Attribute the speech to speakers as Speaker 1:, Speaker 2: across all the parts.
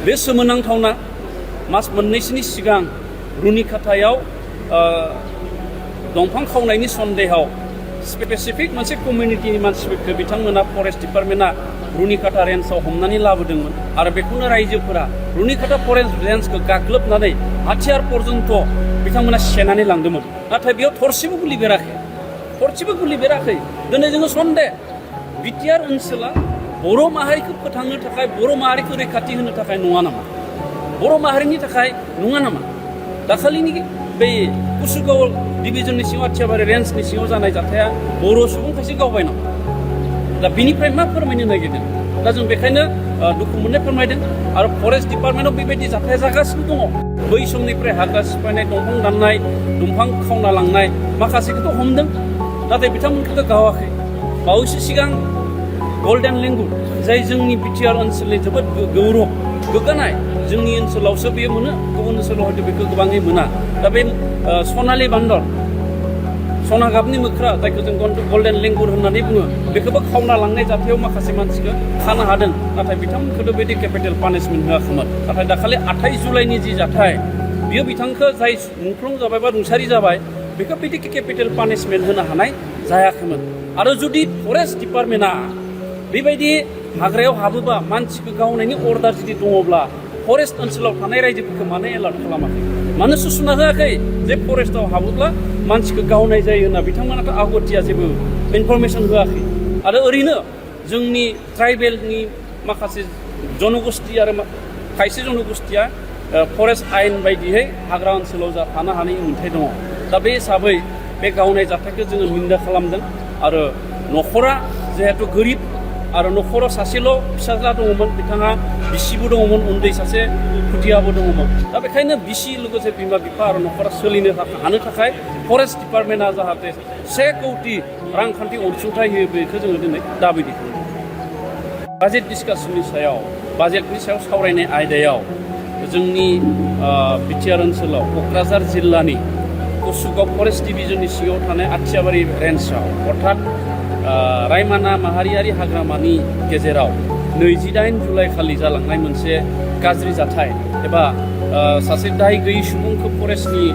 Speaker 1: बे सोमोनांथावना मास मोननैसोनि सिगां रुनिकाटायाव दंफां खावनायनि सन्देहआव स्पेसिफिक मोनसे कमिउनिटिनि मानसिफोरखौ बिथांमोना फरेस्ट डिपार्टमेन्टआ रुनिकाटा रेन्जआव हमनानै लाबोदोंमोन आरो बेखौनो रायजोफोरा रुनिकाटा फरेस्ट रेन्जखौ गाग्लोबनानै हाथियार पर्यन्त बिथांमोना सेनानै लांदोंमोन नाथाय बेयाव थरसेबो गुलि बेराखै दिनै जोङो सन्देह बिटिआर ओनसोला बर' माहारिखौ फोथांनो थाखाय बर' माहारिखौ रैखाथि होनो थाखाय नङा नामा बर' माहारिनि थाखाय नङा नामा दाखालिनि बे कुसुगाव डिभिजननि सिङाव आथियाबारि रेन्जनि सिङाव जानाय जाथाया बर' सुबुं खायसे गावबाय नामा दा बिनिफ्राय मा फोरमायनो नागिरदों दा जों बेखायनो दुखु मोननाय फोरमायदों आरो फरेस्ट डिपार्टमेन्टआव बेबायदि जाथाया जागासिनो दङ बै समनिफ्राय हाग्रा सिफायनाय दंफां दाननाय दंफां खावना लांनाय माखासेखौथ' हमदों नाथाय बिथांमोनखौथ' गावाखै बावैसो सिगां गल्डेन लेंगुर जाय जोंनि बिटिआर ओनसोलनि जोबोद गौरब गोग्गानाय जोंनि ओनसोलावसो बेयो मोनो गुबुन ओनसोलाव हयथ' बेखौ गोबाङै मोना दा बे सनालि बान्दर सना गाबनि मोख्रा जायखौ जों गल्डेन लेंगुर होननानै बुङो बेखौबो खावना लांनाय जाथायाव माखासे मानसिखौ खानो हादों नाथाय बिथांमोनखौथ' बिदि केपिटेल पानिशमेन्ट होआखैमोन नाथाय दाखालि 28 जुलाइनि जि जाथाय बियो बिथांखौ जाय मुंख्लं जाबाय बा रुंसारि जाबाय बेखौ बिदि केपिटेल पानिशमेन्ट होनो हानाय जायाखैमोन आरो जुदि फरेस्ट डिपार्टमेन्टआ बेबायदि हाग्रायाव हाबोबा मानसिखौ गावनायनि अर्डार जुदि दङब्ला फरेस्ट ओनसोलाव थानाय रायजोफोरखौ मानो एलार्ट खालामाखै मानो सुचना होआखै जे फरेस्टआव हाबोब्ला मानसिखौ गावनाय जायो होनना बिथांमोनाथ' आगथिया जेबो इनफरमेसन होआखै आरो ओरैनो जोंनि ट्राइबेलनि माखासे जनगोष्ठी आरो खायसे जनगोष्ठीया फरेस्ट आयेन बायदियै हाग्रा ओनसोलाव थानो हानाय मोन्थाय दङ दा बे हिसाबै बे गावनाय जाथायखौ जोङो निन्दा खालामदों आरो न'खरा जिहेतु गोरिब आरो न'खराव सासेल' फिसाज्ला दङमोन बिथाङा बिसिबो दङमोन उन्दै सासे खुदियाबो दङमोन दा बेखायनो बिसि लोगोसे बिमा बिफा आरो न'खरा सोलिनो हानो थाखाय फरेस्ट डिपार्टमेन्टआ जाहाथे 1 कौटि रांखान्थि अनसुंथाइ होयो बेखौ जोङो दिनै दाबि खालामदों बाजेट डिसकासननि सायाव बाजेटनि सायाव सावरायनाय आयदायाव जोंनि बिटिआर ओनसोलाव क'क्राझार जिल्लानि कुसुगाव फरेस्ट डिभिजननि सिङाव थानाय आथियाबारि रेन्जआव अर्थात रायमाना माहारियारि हाग्रामानि गेजेराव 28 जुलाइ खालि जालांनाय मोनसे गाज्रि जाथाय एबा सासे दाय गैयै सुबुंखौ फरेस्टनि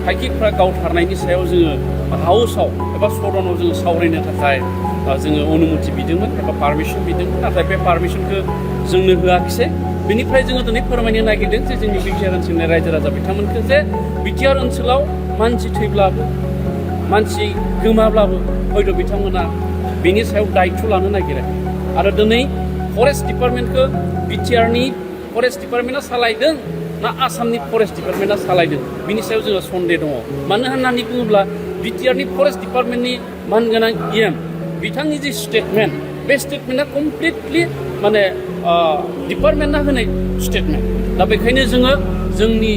Speaker 1: फायखिफ्रा गावथारनायनि सायाव जोङो हाउसआव एबा सदनाव जोङो सावरायनो थाखाय जोङो अनुमति बिदोंमोन एबा पारमिसन बिदोंमोन नाथाय बे पारमिसनखौ जोंनो होआखिसै बेनिफ्राय जोङो दिनै फोरमायनो नागिरदों जे जोंनि बिटिआर ओनसोलनि रायजो राजा बिथांमोनखौ जे बिटिआर ओनसोलाव मानसि थैब्लाबो मानसि गोमाब्लाबो हयथ' बिथांमोना बेनि सायाव दायित्व लानो नागिरा आरो दिनै फरेस्ट डिपार्टमेन्टखौ बिटिआरनि फरेस्ट डिपार्टमेन्टआ सालायदों ना आसामनि फरेस्ट डिपार्टमेन्टआ सालायदों बिनि सायाव जोङो सन्देह दङ मानो होननानै बुङोब्ला बिटिआरनि फरेस्ट डिपार्टमेन्टनि मानगोनां इएम बिथांनि जि स्टेटमेन्ट बे स्टेटमेन्टआ कमप्लिटलि माने डिपार्टमेन्टआ होनाय स्टेटमेन्ट दा बेखायनो जोङो जोंनि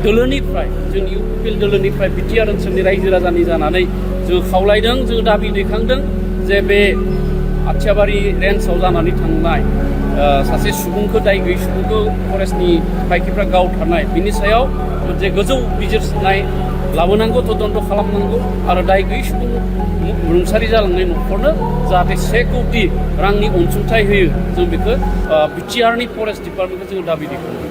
Speaker 1: दोलोनिफ्राय जोंनि इउपिपिएल दोलोनिफ्राय बिटिआर ओनसोलनि रायजो राजानि जानानै जोङो खावलायदों जोङो दाबि दैखांदों जे बे आथियाबारि रेन्जआव जानानै थांनाय सासे सुबुंखौ दाय गैयै सुबुंखौ फरेस्टनि फायखिफ्रा गावथारनाय बिनि सायाव मोनसे गोजौ बिजिरनाय लाबोनांगौ तदन्त खालामनांगौ आरो दाय गैयै सुबुं रुंसारि जालांनाय न'खरनो जाहाथे 1 कौटि रांनि अनसुंथाइ होयो जों बेखौ बिटिआरनि फरेस्ट डिपार्टमेन्टखौ जोङो दाबि दैखांदों